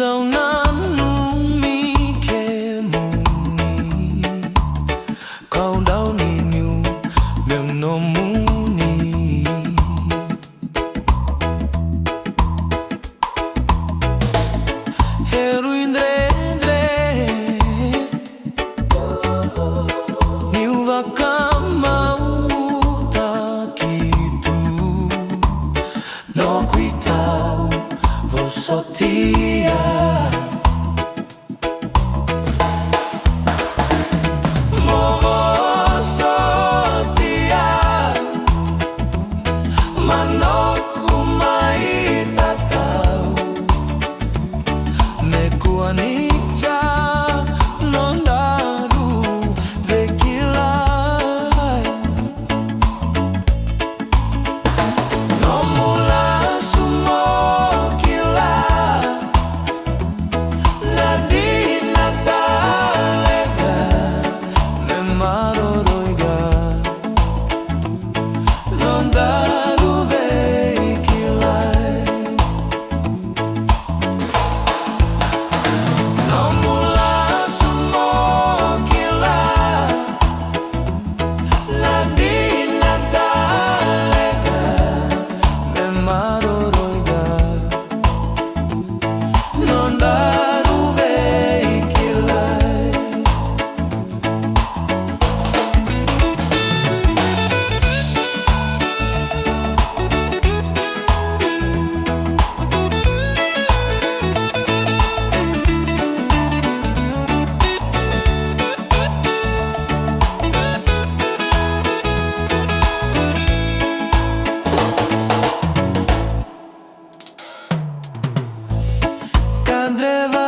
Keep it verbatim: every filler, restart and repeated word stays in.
Au nanumi kemuni, kau dau nuinui meu nomuni. E rui dredre niu vakamautaki tu noqu itauvosotia. Mo vosotia mai noqu mai tatau. Me kua ni ja nodaru veikilai. Nomu lasu mo kila na dina tale ga me maroroi ga nodaru veikilai. Nomu lasu mo kila na dina tale ga me maroroi ga nodaru veikilai. Ka dreva